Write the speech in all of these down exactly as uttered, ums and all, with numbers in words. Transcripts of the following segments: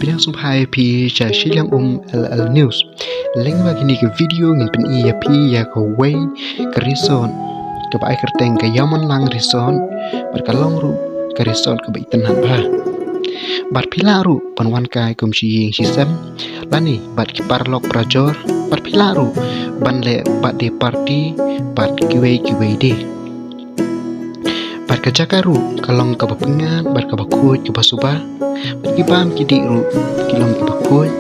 Shiliang sngewbha ïa phi sha Shiliang Um L L News. Lyngba kine ki video ngin pyni ïa phi ïa kawei ka resort kaba ai kyrteng ka Yamanlang Resort, bad ka long ruh ka resort kaba itynnad bha. Bad phi lah ruh ban wan kai kum shi ïing shi sem lane bad ki paralok parajor, bad phi lah ruh ban leh birthday party bad kiwei kiwei de. Bad ka jaka ruh ka long kaba pyngngad bad kaba khuid kaba suba. Bad ki bam ki dih ruh ki long kiba khuid.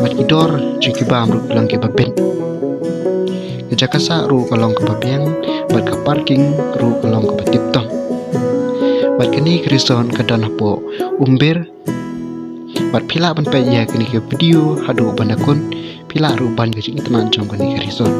Bad ki dor jong ki bam ruh ki long kiba bit. Ka jaka sah ruh ka long kaba biang, bad ka parking ruh ka long kaba tip top. Bad kane ka resort ka don hapoh Umbir. Bad phi lah ban peit ïa kane ka video haduh ban da kut, phi lah ruh ban ka jingitynnad jong kane ka resort.